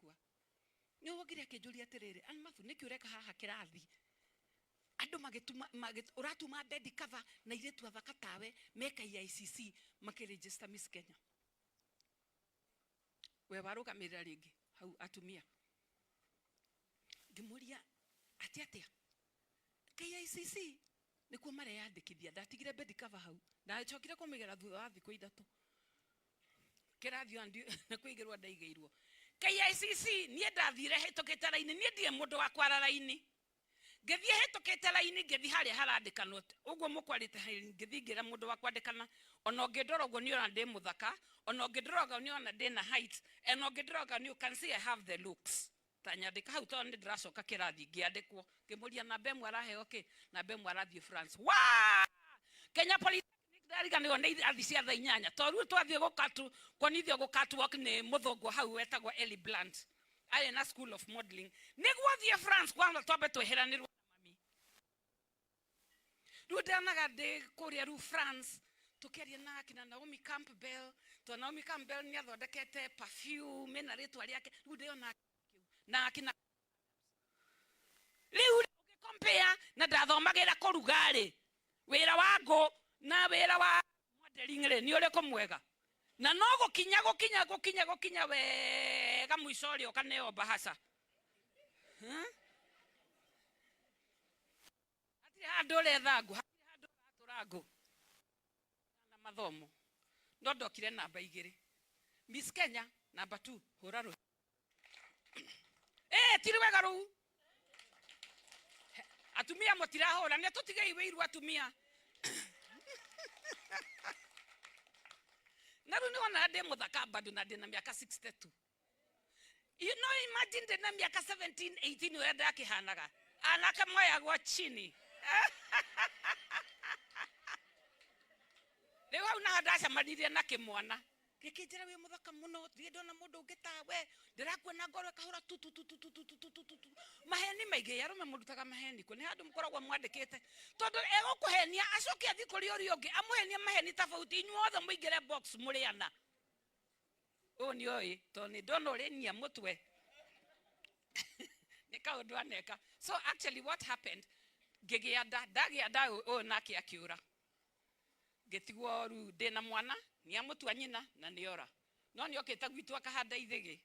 Agĩkua. Nĩ wokire akĩnjũria atĩrĩrĩ, Ann Mathew, nĩkĩ ũreka haha kĩrathi? Andũ magĩtuma, ũratuma bed cover na airĩtu athaka tawe me KICC makĩ register Miss Kenya. We warũgamĩrĩra rĩngĩ hau atumia. Ngĩmũria atĩ atĩa? KICC nĩkuo mareyandĩkithia. Ndatigire bed cover hau. Ndacokire kũmĩgĩra thutha wa thikũ 3. Kĩrathi ona nĩ kũigĩrwo ndaigĩirwo. KICC niĩ ndathire hĩtũkĩte raini, niĩ ndirĩ mũndũ wa kwara raini. Ngĩthiĩ hĩtũkĩte raini, ngĩthiĩ harĩa harandĩkanwo ũguo mũkwarĩte raini, ngĩthiĩ ngĩra mũndũ wa kwandĩkana, ona ũngĩndora ũguo nĩ ũrona ndĩ mũthaka, ona ũngĩndora ũguo nĩ ũrona ndĩna height, ona ũngĩndora ũguo you can see I have the looks. Ta nyandĩka hau tondũ nĩ ndĩracoka kĩrathi ngĩandĩkwo. Ngĩmũria namba ĩmwe araheo kĩ, namba ĩmwe arathiĩ France. Waa! Kenya Polytechnic ndariganĩrwo nĩ irathi cia thaa 8. Tondũ rĩu twathiĩ kuonithio gũ catwalk nĩ mũthũngũ hau wetagwo Ellie Blunt. Arĩ na School of Modeling. Nĩguo thiĩ France kwanza twambe tweheranĩrwo na mami. Rĩu ndanaga ndĩ kũrĩa rĩu France tũkĩaria na akina Naomi Campbell, tondũ Naomi Campbell nĩ athondekete perfume ĩna rĩtwa rĩake. Rĩu ndĩona kĩu na akina rĩu ũngĩ compare na ndathomagĩra kũruga rĩ, wĩra wa ngũ na wĩra wa modeling rĩ, nĩ ũrĩkũ mwega? Na no gũkinya gũkinya gũkinya gũkinya wega mũico ũrĩa ũkaneo bahasha. Hatirĩ handũ ũretha ngũ, hatirĩ handũ ũratũra ngũ. Na mathomo. No ndokire namba 2. Miss Kenya namba 2, hũra rũhĩ. Tiri wega rũu. Atumia mũtirahũra, nĩ tũtigei wĩiru atumia. Na rĩu nĩwona ndĩ mũthaka bado na ndĩna mĩaka 62. You know, imagine ndĩna mĩaka 17, 18 ũrĩa ndakĩhanaga. Anake moyagwo chini. Rĩu hau naho ndacemanirie na kĩmwana. Gĩkĩnjĩra wĩ mũthaka mũno, ndirĩ ndona mũndũ ũngĩ tawe, ndĩrakuona ngoro ĩkahũra tu tu tu tu tu tu tu tu tu tu tu. Maheni maingĩ, arũme mũrutaga maheni kũ? Nĩ handũ mũkoragwo mwandĩkĩte. Tondũ egũkũhenia, acoke athiĩ kũrĩ ũrĩa ũngĩ, amũhenie maheni tofauti, inyuothe mũingĩre box mũrĩ ana. Ũũ nĩ oĩ, tondũ nĩ ndona ũrĩnia mũtwe. Nĩ kaũndũ aneka. So actually what happened, ngĩgĩa nda, ndagĩa nda ũyũ nake akĩũra. Ngĩtigwo rĩu ndĩna mwana, nĩamũtua nyina na nĩora. No nĩokĩte gwitũ akahanda ithĩgĩ.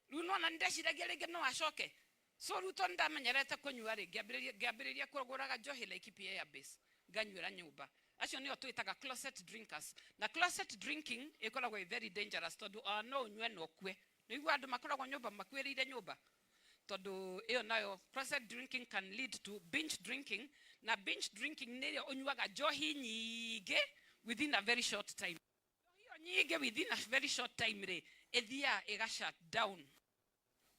Rĩu nĩwona nĩndeciragia rĩngĩ no acoke. So rĩu tondũ nĩndamenyerete kũnyua rĩ, ngĩambĩrĩria kũgũraga njohi Laikipia Air Base, nganyuĩra nyũmba. Acio nĩo twĩtaga closet drinkers. Na closet drinking ĩkoragwo ĩ very dangerous tondũ ona no ũnyue na ũkue. Nĩũiguaga andũ makoragwo nyũmba makuĩrĩire nyũmba? Tondũ ĩyo nayo closet drinking can lead to binge drinking, na binge drinking nĩ ĩrĩa ũnyuaga njohi nyingĩ within a very short time. Njohi ĩyo nyingĩ within a very short time rĩ, ĩthiaga ĩga shut down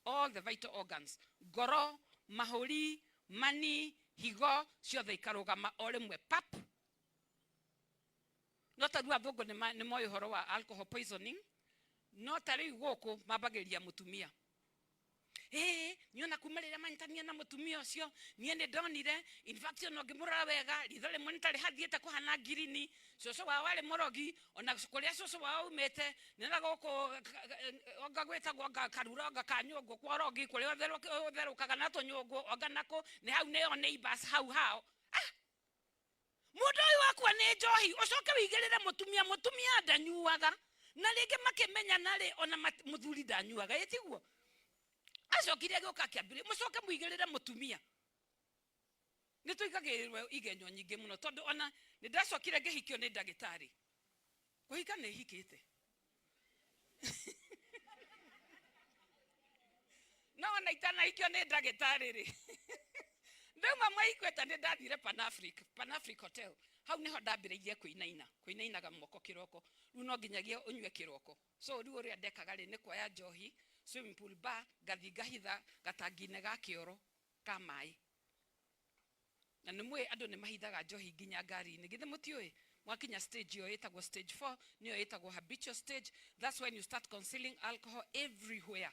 all the vital organs, ngoro, mahũri, mani, higo, ciothe ikarũgama o rĩmwe pap. No ta rĩu athũngũ nĩ moĩ ũhoro wa alcohol poisoning, no ta rĩu gũkũ mambagĩrĩria mũtumia. Ĩĩ, niĩ ona kuma rĩrĩa manyitanire na mũtumia ũcio, niĩ nĩ ndonire, in fact ona ũngĩmũrora wega, ritho rĩmwe nĩ tarĩ hathiĩte kũhana ngirini, cũcũ wao arĩ mũrogi, ona kũrĩa cũcũ wao aumĩte, nĩ na gũkũ onga gwĩtagwo onga karura onga ka nyũngũ kwa ũrogi, kũrĩa ũtherũkaga na tũnyũngũ, onga nakũ, nĩ hau nĩo neighbors hau hao. Mũndũ ũyũ akua nĩ njohi, ũcoke wĩigĩrĩre mũtumia, mũtumia ndanyuaga. Na rĩngĩ makĩmenyana rĩ, ona mũthuri ndanyuaga, ĩ tiguo? Acokire agĩũka akĩambĩrĩria, mũcoke mũigĩrĩre mũtumia. Nĩ tũigagĩrĩrwo igenyo nyingĩ mũno, tondũ ona nĩ ndacokire ngĩhikio nĩ ndagĩtarĩ. Kũhika nĩ hikĩte. No ona itanahikio nĩ ndagĩtarĩ rĩ, ndauma Mwaikweta nĩ ndathire Panafric, Panafric Hotel. Hau nĩho ndambĩrĩirie kũinaina, kũinainaga moko kĩroko. Rĩu no nginyagia ũnyue kĩroko. So rĩu ũrĩa ndekaga rĩ, nĩ kuoya njohi, swimming pool bar, ngathiĩ ngahitha gatangi-inĩ ga kĩoro ka maĩ. Na nĩ mũĩ andũ nĩ mahithaga njohi nginya ngari-inĩ. Githĩ mũtiũĩ? Mwakinya stage ĩyo ĩtagwo stage 4, nĩyo ĩtagwo habitual stage. That's when you start concealing alcohol everywhere.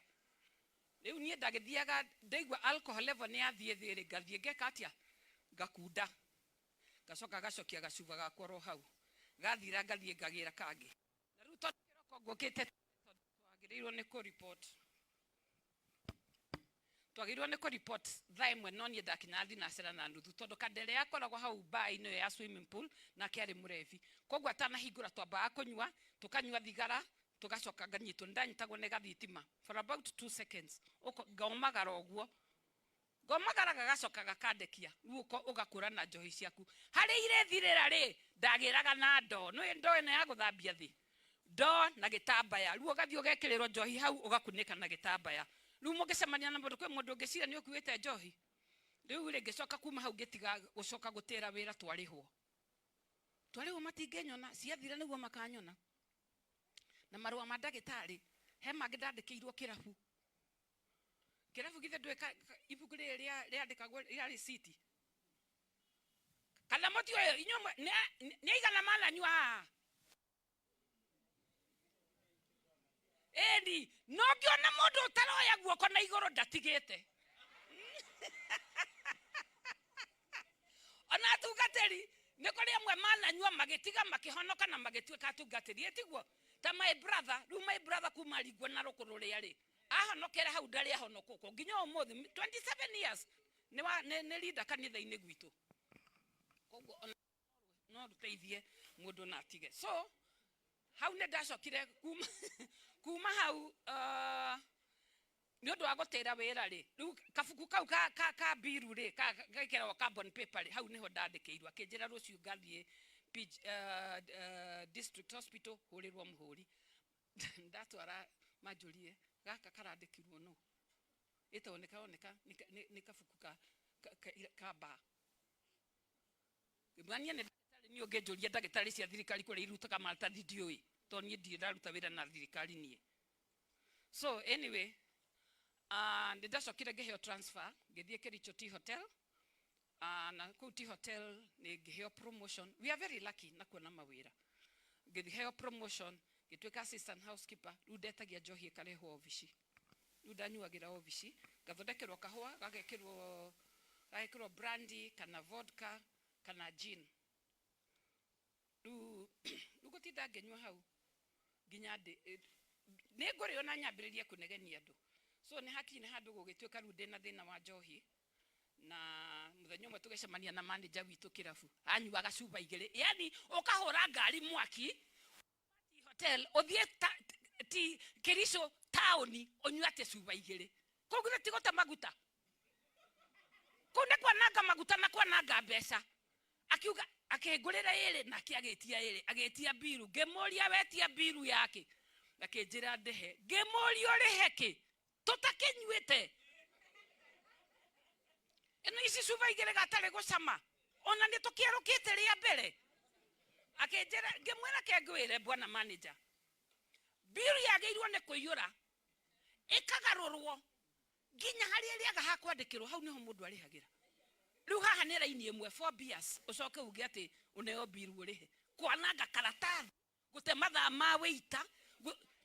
Rĩu niĩ ndagĩthiaga, ndaigua alcohol level nĩ yathiĩ thĩ rĩ, ngathiĩ ngeka atĩa? Ngakunda. Ngacoka ngacokia gacuba gakwa oro hau. Gathira ngathiĩ ngagĩra kangĩ. Na rĩu tondũ kĩroko ngũkĩte tene tondũ twagĩrĩirwo nĩ kũ report. Twagĩrĩirwo nĩ kũ-report thaa 1, no niĩ ndakinyaga thinacera na nuthu, tondũ Kandere akoragwo hau bar-inĩ ĩyo ya swimming pool, nake arĩ mũrebi. Koguo atanahingũra twambaga kũnyua, tũkanyua thigara, tũgacoka nganyitwo, nĩndanyitagwo nĩ gathitima for about 2 seconds, ngomagara ũguo, ngomagara gagacoka gakandekia. Rĩu ũgakũra na njohi ciaku. Harĩ irĩthirĩra rĩ, ndagĩraga na ndoo, nĩũĩ ndoo ĩno ya gũthambia thĩ, ndoo na gĩtambaya. Rĩu ũgathiĩ ũgekĩrĩrwo njohi hau, ũgakunĩka na gĩtambaya. Rĩu mũngĩcemania na mũndũ, kwĩ mũndũ ũngĩciria nĩ ũkuĩte njohi. Rĩu rĩ, ngĩcoka kuma hau ngĩtiga gũcoka gũtĩra wĩra. Twarĩhwo, twarĩhwo matingĩnyona, ciathira nĩguo makanyona. Na marũa ma ndagĩtarĩ, he mangĩ ndandĩkĩirwo kĩrabu. Kĩrabu githĩ ndũĩ ibuku rĩrĩ rĩandĩkagwo rĩa rĩciti, kana mũtiũĩ inyuĩ? Nĩ aigana mananyua haha? Ĩni, no ngĩona mũndũ ũtaroya guoko na igũrũ ndatigĩte. Ona atungatĩri nĩ kũrĩ amwe mananyua magĩtiga, makĩhonoka na magĩtuĩka atungatĩri. Ĩtiguo ta my brother? Rĩu my brother kuma ringwo na rũkũ rũrĩa rĩ ahonokere hau, ndarĩ ahonokũkwo nginya ũmũthĩ, 27 years nĩ leader kanitha-inĩ gwitũ. Koguo ona no rũteithie mũndũ na atige. So hau nĩ ndacokire kuma hau nĩ ũndũ wa gũtĩra wĩra rĩ. Rĩu kabuku kau ka biru rĩ, gekĩragwo carbon paper rĩ, hau nĩho ndandĩkĩirwo. Akĩnjĩra rũciũ ngathiĩ district hospital hũrĩrwo mũhũri. Ndatwara manjũrie gaka karandĩkirwo no ĩtagwo nĩ karoneka nĩ kabuku ka mbaa. Ngĩmwĩra niĩ nĩ ndagĩtarĩ, niĩ ũngĩnjũria ndagĩtarĩ cia thirikari kũrĩa irutaga maratathi ndiũĩ, tondũ niĩ ndirĩ ndaruta wĩra na thirikari niĩ. So anyway, nĩ ndacokire ngĩheo transfer, ngĩthiĩ Kericho Tea Hotel. Na kũu Tea Hotel nĩ ngĩheo promotion. We are very lucky na kuona mawĩra. Ngĩheo promotion, ngĩtuĩka assistant housekeeper. Rĩu ndetagia njohi ĩkarehwo obici. Rĩu ndanyuagĩra obici, ngathondekerwo kahũa, gagekĩrwo brandy kana vodka kana gin. Rĩu ngũtinda ngĩnyua hau nginya ndĩ nĩ ngũrĩo na nyambĩrĩrie kũnegenia andũ. So nĩ hakinyire handũ gũgĩtuĩka rĩu ndĩna thĩna wa njohi, na mũthenya ũmwe tũgĩcemania na manager witũ kĩrabu, anyuaga cuba 2. Yani ũkahũra ngari mwaki hotel, ũthiĩ ti Kericho taũni, ũnyue atĩ cuba 2. Kũu githĩ ti gũte maguta? Kũu nĩ kwananga maguta na kwananga mbeca. Akiuga akĩngũrĩra ĩrĩ, nake agĩtia ĩrĩ, agĩtia biru. Ngĩmũria, wetia biru yake? Akĩnjĩra ndĩhe. Ngĩmũria, ũrĩhe kĩ tũtakĩnyuĩte ĩno ici cuba 2 gatarĩ gũcama, ona nĩ tũkĩerũkĩte rĩa mbere? Akĩnjĩra, ngĩmwĩra, ke ngwĩre bwana manager, biru yagĩrĩirwo nĩ kũiyũra ĩkagarũrwo nginya harĩa ĩrĩaga ha kwandĩkĩrwo, hau nĩho mũndũ arĩhagĩra. Rĩu haha nĩ raini ĩmwe, four beers, ũcoke uge atĩ ũneo biru ũrĩhe. Kwananga karatathi, gũte mathaa ma wĩita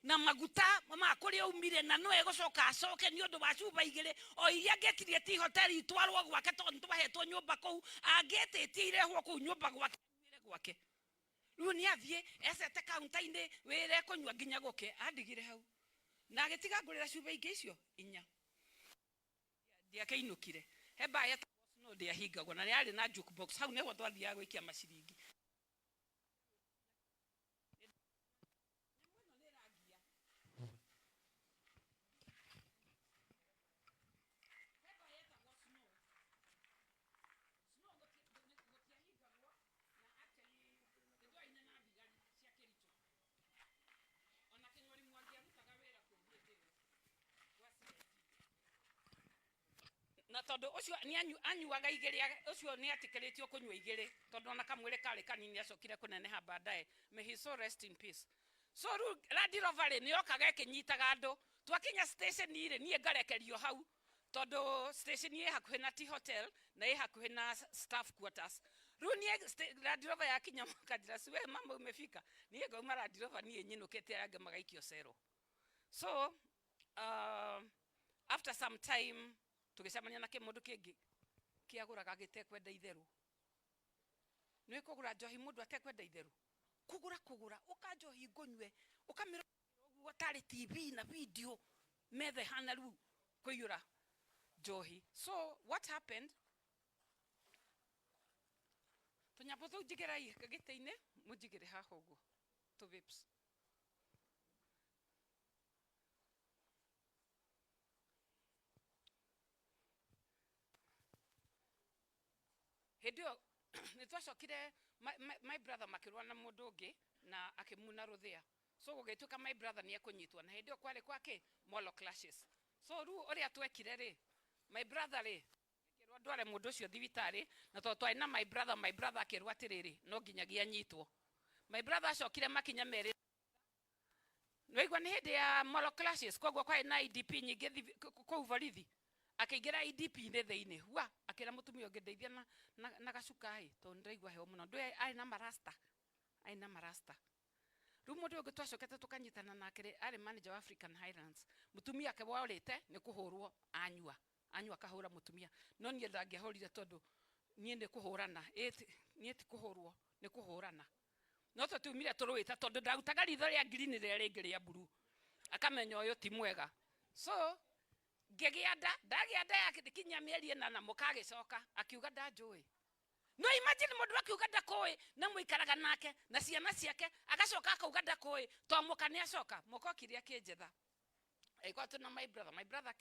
na maguta ma kũrĩa umire, na no egũcoka acoke nĩ ũndũ wa cuba 2 o iria angĩtirie ti hoteli itwarwo gwake, tondũ nĩ twahetwo nyũmba kũu, angĩtĩtie irehwo kũu nyũmba gwake, anyuĩre gwake. Rĩu nĩ athiĩ ecete kaunta-inĩ wĩra ekũnyua nginya gũke. Andigire hau na agĩtiga ngũrĩra cuba ingĩ icio inya. Ndiakĩinũkire. He mbaa yetagwo Snow, ndĩahingagwo na yarĩ na jukebox. Hau nĩho twathiaga gwĩkia maciringi. Nyamũ ĩno nĩ ĩrangia. He mbaa yetagwo Snow. Snow gũtiahingagwo, na actually nĩtwaine na thigari cia Kericho. Ona Kĩng'ori Mwangi arutaga wĩra kũu hĩndĩ ĩyo gwa CID. Na tondũ ũcio nĩ anyuaga 2, ũcio nĩ etĩkĩrĩtio kũnyua 2, tondũ ona kamwĩrĩ karĩ kanini, acokire kũneneha baadaye. May his soul rest in peace. So rĩu Land Rover rĩ, nĩ yokaga ĩkĩnyitaga andũ. Twakinya station rĩ, niĩ ngarekerio hau, tondũ station ĩ hakuhĩ na Tea Hotel na ĩ hakuhĩ na staff quarters. Rĩu niĩ Land Rover yakinya makanjĩra, "Si we mama umefika?" Niĩ ngauma Land Rover niĩ nyinũkĩte, arĩa angĩ magaikio cero. So after some time tũgĩcemania na kĩmũndũ kĩngĩ kĩagũraga gĩtekwenda itherũ. Nĩ kũgũra njohi mũndũ atekwenda itherũ, kũgũra ũka njohi ngũnyue, ũkamĩrora ũguo tarĩ TV na video metha ĩhana rĩu kũiyũra. Njohi. So what happened, tũnyamũ tũu njigĩrai gĩtĩ-inĩ, mũnjigĩre haha ũguo tũ vapes. Hĩndĩ ĩyo nĩ twacokire, my brother makĩrũa na mũndũ ũngĩ na akĩmuna rũthĩa, so gũgĩtuĩka my brother nĩ ekũnyitwo, na hĩndĩ ĩyo kwarĩ kwa kĩ molo clashes. So rĩu ũrĩa twekire rĩ, my brother rĩ akĩrwo ndware mũndũ ũcio thibitarĩ, na tondũ twarĩ na my brother, my brother akĩrwo atĩrĩrĩ, no nginyagia anyitwo. My brother acokire makinya merĩ. Nĩwaigua nĩ hĩndĩ ya molo clashes, koguo kwarĩ na IDP nyingĩ kũu borithi. Akĩingĩra IDP-inĩ thĩinĩ, hua, akĩra mũtumia ũngĩ, ndeithia na gacuka ĩ, tondũ nĩndĩraigua heho mũno. Ndũĩ arĩ na marasta, arĩ na marasta. Rĩu mũndũ ũyũ ũngĩ twacokete tũkanyitana nake rĩ, arĩ manager wa African Highlands. Mũtumia ake worĩte nĩ kũhũrwo anyua, anyua akahũra mũtumia. No niĩ ndangĩahũrire tondũ niĩ nĩ kũhũrana, niĩ ti kũhũrwo, nĩ kũhũrana. No tũtiumire tũrũĩte tondũ ndarutaga ritho rĩa green rĩrĩa rĩngĩ rĩa blue. Akamenya ũyũ ti mwega. So ngĩgĩa nda, ndagĩa nda ya kinya mĩeri 8 mũka agĩcoka akiuga ndanjũĩ. No imagine mũndũ akiuga ndakũĩ na mũikaraga nake na ciana ciake, agacoka akauga ndakũĩ, to mũka nĩ acoka. Mũka okire akĩnjetha. Agĩkorwo twĩna my brother, my brother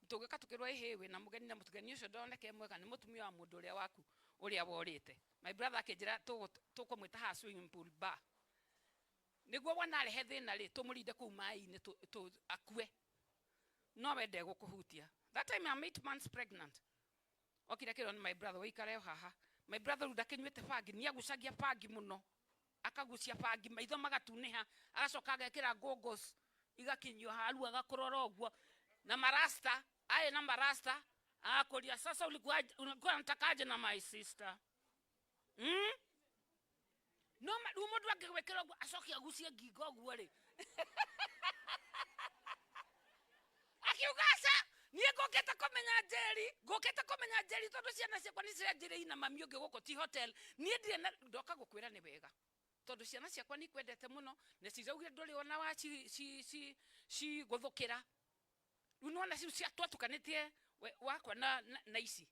tũgĩũka tũkĩrwo ĩhĩ wĩna mũgeni, na mũgeni ũcio ndoneke mwega, nĩ mũtumia wa mũndũ ũrĩa waku ũrĩa worĩte. My brother akĩnjĩra tũkũmwĩta haha swimming pool bar. Nĩguo wona arehe thĩna rĩ, tũmũrinde kũu maĩ-inĩ akue. No we ndegũkũhutia. That time I'm 8 months pregnant. Okire akĩrwo nĩ my brother, ũikare o haha. My brother rĩu ndakĩnyuĩte bangi, nĩagucagia bangi mũno. Akagucia bangi, maitho magatunĩha, agacoka agekĩra goggles igakinyio haha, rĩu agakũrora ũguo. Na marasta, arĩ na marasta, agakũria, sasa ulikuwa unataka aje na my sister? No rĩu mũndũ angĩgwĩkĩra ũguo, acoke agucie ngingo ũguo rĩ. Akiuga aca, niĩ ngũkĩte kũmenya Njeri, ngũkĩte kũmenya Njeri tondũ ciana ciakwa nĩ ciranjĩrĩire na mami ũngĩ gũkũ ti hotel. Niĩ ndirĩ na, ndoka gũkwĩra nĩ wega. Tondũ ciana ciakwa nĩ ikwendete mũno, na ciraugire ndũrĩ ona wa cigũthũkĩra. Rĩu nĩwona ciu cia twatukanĩtie wakwa na ici.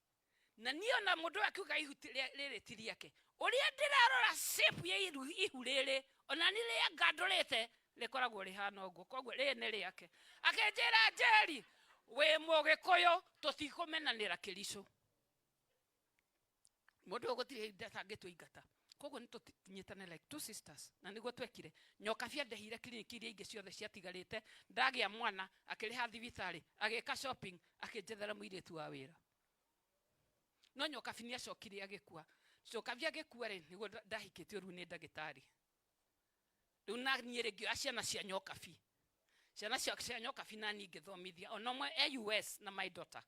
Na niĩ ona mũndũ ũyũ akiuga ihu rĩrĩ ti rĩake. Ũrĩa ndĩrarora shape ya ihu rĩrĩ, ona nĩ rĩa ngandũrĩte, rĩkoragwo rĩhana ũguo, koguo rĩrĩ nĩ rĩake. Akĩnjĩra Njeri, wĩ Mũgĩkũyũ, tũtikũmenanĩra kĩricũ. Mũndũ ũyũ gũtirĩ hĩndĩ atangĩtũingata. Koguo nĩ tũnyitane like two sisters, na nĩguo twekire. Nyokabi andehire kiriniki iria ingĩ ciothe ciatigarĩte, ndagĩa mwana, akĩrĩha thibitarĩ, agĩka shopping, akĩnjethera mũirĩtu wa wĩra. No Nyokabi nĩ acokire agĩkua. Nyokabi agĩkua rĩ, nĩguo ndahikĩtio rĩu nĩ ndagĩtarĩ. Rĩu na niĩ rĩ ngĩoya ciana cia Nyokabi. Ciana cia Nyokabi na niĩ ngĩthomithia. Ona ũmwe e US na my daughter.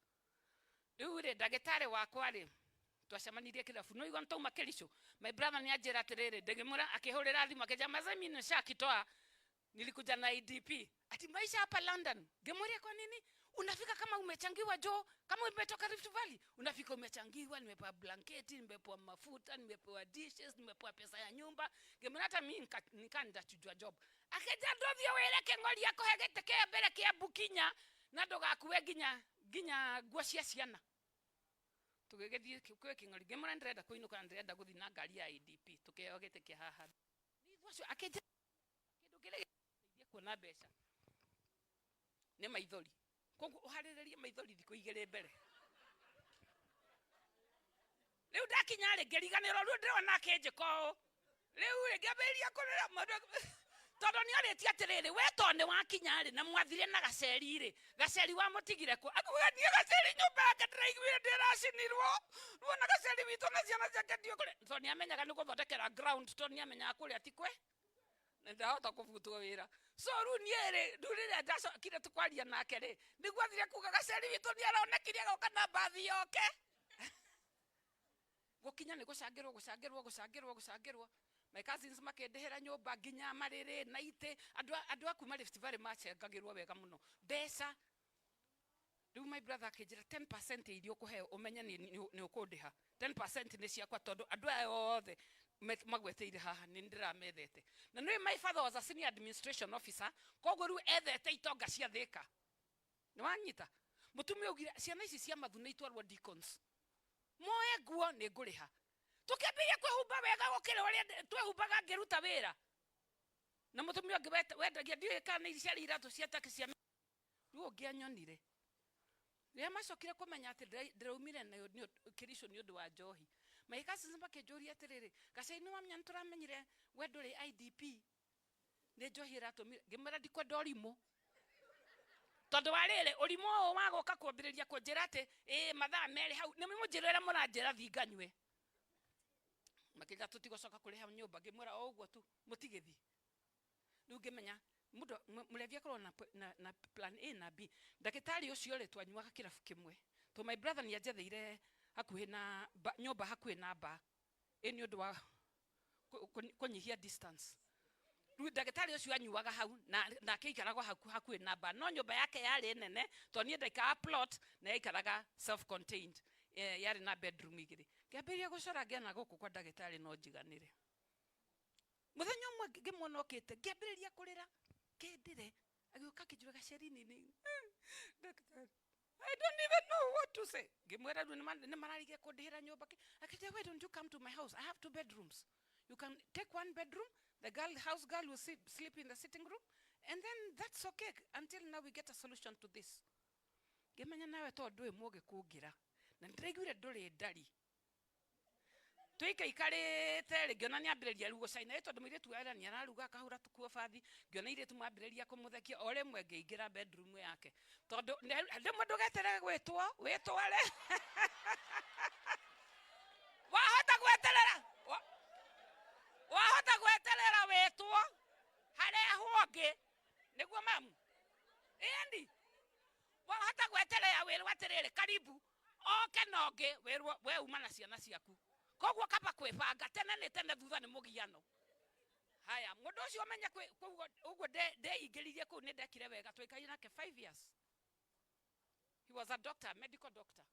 Rĩu rĩ, ndagĩtarĩ wakwa rĩ, twacemanirie kĩrabu. No igua nĩtwauma Kericho. My brother nĩ anjĩra atĩrĩrĩ, ndĩngĩmwĩra, akĩhũrĩra thimũ, akĩnjĩra, mazee mimi nishakitoa. Nilikuja na IDP. Ati maisha hapa London. Ngemwambia kwa nini? Unafika kama umechangiwa jo, kama umetoka Rift Valley, unafika umechangiwa, nimepewa blanketi, nimepewa mafuta, nimepewa dishes, nimepewa pesa ya nyumba. Ngemwambia hata mimi nika ndachujwa job. Akeja ndothio wĩra kĩng'ori akũhe gĩtĩ kĩa mbere kĩa Bukinya na ndũgakue nginya nguo cia ciana. Tũgĩgĩthiĩ kwĩ kĩng'ori. Ngĩmwĩra ndĩrenda kũinũka na ndĩrenda gũthiĩ na ngari ya IDP. Tũkĩheo gĩtĩ kĩa haha. Nĩ acio akĩnjĩra kĩndũ kĩrĩa gĩgũteithia kuona mbeca nĩ maithori. Koguo ũharĩrĩrie maithori thikũ igĩrĩ mbere. Rĩu ndakinya rĩ, ngĩriganĩrwo, rĩu ndĩrona akĩnjĩka ũũ. Rĩu rĩ, ngĩambĩrĩria kũrĩra mũndũ, tondũ nĩ orĩtie atĩrĩrĩ, we to nĩ wakinya rĩ, na mwathire na gaceri rĩ, gaceri wamũtigire kũ? Akiuga niĩ gaceri nyũmba yake ndĩraiguire ndĩracinirwo. Ruona gaceri witũ na ciana ciake ndiũĩ kũrĩa. Tondũ nĩ amenyaga nĩ gũthondekera ground, tondũ nĩ amenyaga kũrĩa ti kwe. Na ndahota kũbutwo wĩra. So rĩu niĩ rĩ, rĩu rĩrĩa ndacokire tũkwaria nake rĩ, nĩguo athire kuga gaceri witũ nĩ aronekire agoka na mbathi yoke. Gũkinya nĩ gũcangĩrwo, gũcangĩrwo, gũcangĩrwo, gũcangĩrwo. My cousins makĩndĩhĩra nyũmba nginya marĩrĩ na itĩ. Andũ a kuma Rift Valley macengagĩrwo wega mũno. Mbeca. Rĩu my brother akĩnjĩra 10% iria ũkũheo ũmenye nĩ ũkũndĩha. 10% nĩ ciakwa tondũ andũ aya othe magweteire haha nĩ ndĩramethete. Na nĩũĩ my father was a senior administration officer, koguo rĩu ethete itonga cia Thika. Nĩ wanyita? Mũtumia augire ciana ici cia mathu nĩ itwarwo deacons, moe nguo nĩ ngũrĩha. Tũkĩambĩrĩria kwĩhumba wega gũkĩra ũrĩa twehumbaga ngĩruta wĩra. Na mũtumia ũngĩ wendagia, ndiũĩ kana nĩ ciarĩ iratũ cia taki cia rĩu ũngĩ anyonire. Rĩrĩa macokire kũmenya atĩ ndĩraumire nayo kĩrico nĩ ũndũ wa njohi, magĩkacica makĩnjũria atĩrĩrĩ, Gacai, nĩ wamenya nĩ tũramenyire we ndũrĩ IDP, nĩ njohi ĩratũmire? Ngĩmwĩra ndikwenda ũrimũ, tondũ wa rĩrĩ, ũrimũ ũyũ wa gũka kwambĩrĩria kũnjĩra atĩ ĩ mathaa 2 hau nĩ mũnjĩra ũrĩa mũranjĩra thiĩ nganyue. Makĩnjĩra tũtigũcoka kũrĩha nyũmba. Ngĩmwĩra o ũguo tu mũtigĩthiĩ. Rĩu ngĩmenya mũndũ mũlevi akorwo na plan A na B. Ndagĩtarĩ ũcio rĩ, twanyuaga kĩrabu kĩmwe, to my brother nĩ anjetheire hakuhĩ na nyũmba hakuhĩ na ba ĩ nĩ ũndũ wa kũnyihia distance. Rĩu ndagĩtarĩ ũcio anyuaga hau na akĩikaragwo hakuhĩ na ba, no nyũmba yake yarĩ nene, tondũ niĩ ndaikaraga plot na yaikaraga self contained, yarĩ na bedroom igĩrĩ. Ngĩambĩrĩria gũcora, ngĩona gũkũ kwa ndagĩtarĩ no njiganĩre. Mũthenya ũmwe ngĩmuona okĩte, ngĩambĩrĩria kũrĩra kendĩre. Agĩũka akĩnjĩra, "Gacerini," nĩ ndagĩtarĩ, "I don't even know what to say." Ngĩmwĩra rĩu nĩ mararigire kũndĩhĩra nyũmba. Akĩnjĩra, "Why don't you come to my house? I have two bedrooms. You can take one bedroom. The girl, house girl will sleep in the sitting room, and then that's okay until now we get a solution to this." Ngĩmenya nawe to ndũĩ mũgĩ kũngĩra na nĩndĩraiguire ndũrĩ ndari. Tũikaikarĩte rĩ, ngĩona nĩambĩrĩria rĩu gũcaina ĩ, tondũ mũirĩtu wa wĩra nĩ araruga, akahũra tukuo bathi. Ngĩona airĩtu mambĩrĩria kũmũthekia. O rĩmwe ngĩingĩra bedroom yake, tondũ rĩmwe ndũgeterere gwĩtwo wĩtware, wahota gweterera, wahota gweterera wĩtwo harehwo ũngĩ nĩguo mamu ĩni, wahota gweterera wĩrwo atĩrĩrĩ, "Karibu," oke na ũngĩ wĩrwo we uma na ciana ciaku. Koguo kaba kwĩbanga tene, nĩ tene, thutha nĩ mũgiano. Haya, mũndũ ũcio ũmenye koguo ũguo ndeingĩririe kũu nĩ ndekire wega. Twaikarire nake 5 years. He was a doctor, medical doctor.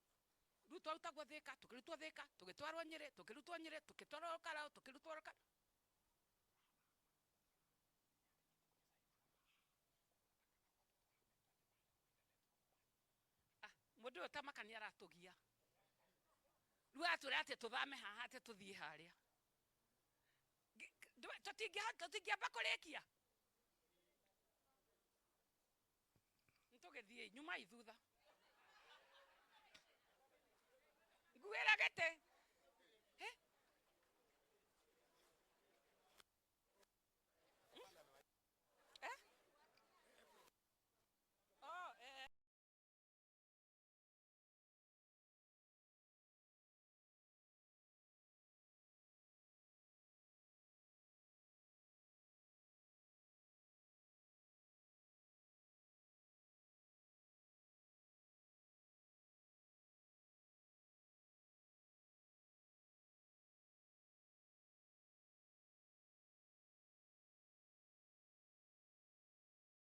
Rĩu twarutagwo Thĩka, tũkĩrutwo Thĩka, tũgĩtwarwo Nyĩrĩ, tũkĩrutwo Nyĩrĩ, tũgĩtwarwo Karau, tũkĩrutwo Karau. Ah, mũndũ ũyũ tamaka nĩ aratũgia. Rĩu atwĩra atĩ tũthame haha, atĩ tũthiĩ harĩa. Tũtingĩamba kũrĩkia, nĩtũgĩthiĩ nyumai thutha nguĩra gĩtĩ.